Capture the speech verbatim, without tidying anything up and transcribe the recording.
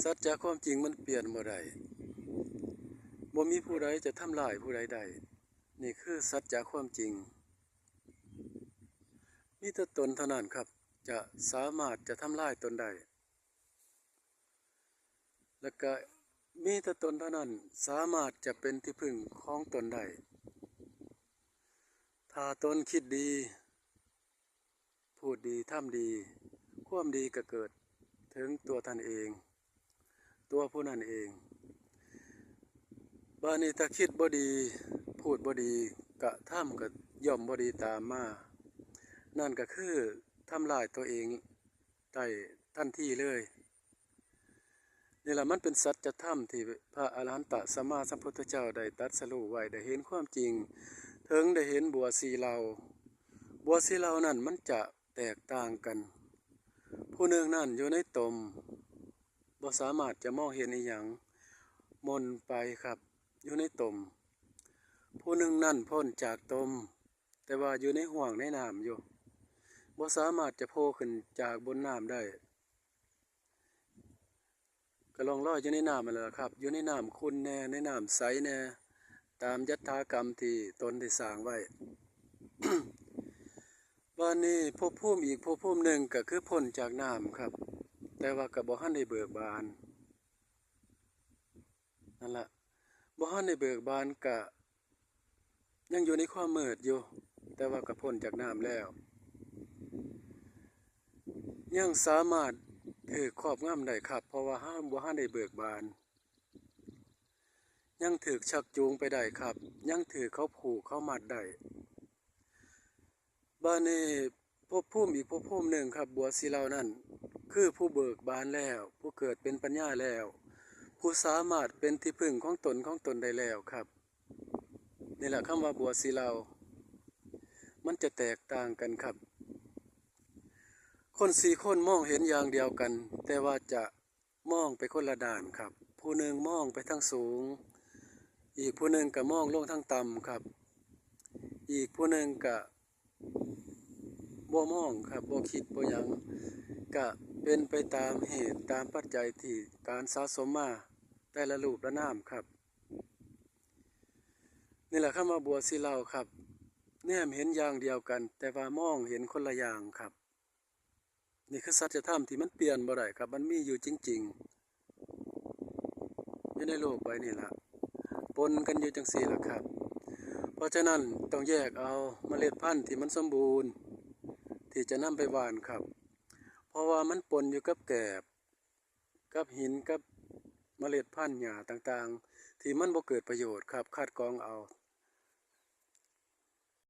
สัจจะความจริงมันเปลี่ยนบ่ได้ บ่มีผู้ใดจะทำลายผู้ใดได้ นี่คือสัจจะความจริง มีแต่ตนเท่านั้นครับ จะสามารถจะทำลายตนได้ และก็มีแต่ตนเท่านั้นสามารถจะเป็นที่พึ่งของตนได้ ถ้าตนคิดดี พูดดี ทำดี ความดีก็เกิดถึงตัวท่านเอง ตัวผู้นั้นเอง บาดนี้ถ้าคิดบ่ดี พูดบ่ดี กระทำก็ย่อมบ่ดีตามมา นั่นก็คือทำลายตัวเองได้ทันทีเลย นี่ล่ะมันเป็นสัจธรรมที่พระอรหันตสัมมาสัมพุทธเจ้าได้ตรัสรู้ไว้ ได้เห็นความจริง เถิงได้เห็นบัวสี่เหล่า บัวสี่เหล่านั้นมันจะแตกต่างกัน ผู้หนึ่งนั้นอยู่ในตม บ่สามารถจะมองเห็นอิหยัง หม่นไปครับ อยู่ในตม ผู้หนึ่งนั้นพ้นจากตม แต่ว่าอยู่ในห้วงในน้ำอยู่ บ่สามารถจะโผล่ขึ้นจากบนน้ำได้ ก็ล่องลอยอยู่ในน้ำนั่นแหละครับ อยู่ในน้ำขุ่นแน่ ในน้ำใสแน่ ตามยถากรรมที่ตนได้สร้างไว้ บาดนี้ภพภูมิอีกภพภูมิหนึ่งก็คือพ้นจากน้ำครับ แต่ว่าก็บ่ทันได้เบิกบาน นั่นล่ะ บ่ทันได้เบิกบานก็ยังอยู่ในความมืดอยู่ แต่ว่าก็พ้นจากน้ำแล้ว ยังสามารถถูกครอบงำได้ครับ เพราะว่าเฮาบ่ทันได้เบิกบาน ยังถูกชักจูงไปได้ครับ ยังถูกเขาผูกเขามัดได้ บาดนี้ภพภูมิอีกภพภูมิหนึ่งครับ บัวสีเหล่านั้น คือผู้เบิกบานแล้ว ผู้เกิดเป็นปัญญาแล้ว ผู้สามารถเป็นที่พึ่งของตนของตนได้แล้วครับ นี่แหละคำว่าบัวสีเหล่า มันจะแตกต่างกันครับ คนสี่คนมองเห็นอย่างเดียวกัน แต่ว่าจะมองไปคนละด้านครับ ผู้หนึ่งมองไปทางสูง อีกผู้หนึ่งก็มองลงทางต่ำครับ อีกผู้หนึ่งก็บ่มองครับ บ่คิดบ่หยัง ก็เป็นไปตามเหตุตามปัจจัยที่การสะสมมาแต่ละรูปละนามครับ นี่แหละคำว่าบัวสีเหล่าครับ แนมเห็นอย่างเดียวกัน แต่ว่ามองเห็นคนละอย่างครับ นี่คือสัจธรรมที่มันเปลี่ยนบ่ได้ครับ มันมีอยู่จริงๆ อยู่ในโลกใบนี้ล่ะ ปนกันอยู่จังซี่ล่ะครับ เพราะฉะนั้นต้องแยกเอาเมล็ดพันธุ์ที่มันสมบูรณ์ ที่จะนำไปหว่านครับ เพราะว่ามันปนอยู่กับแกบ กับหิน กับเมล็ดพันธุ์หญ้าต่างๆ ที่มันบ่เกิดประโยชน์ครับ คัดกรองเอา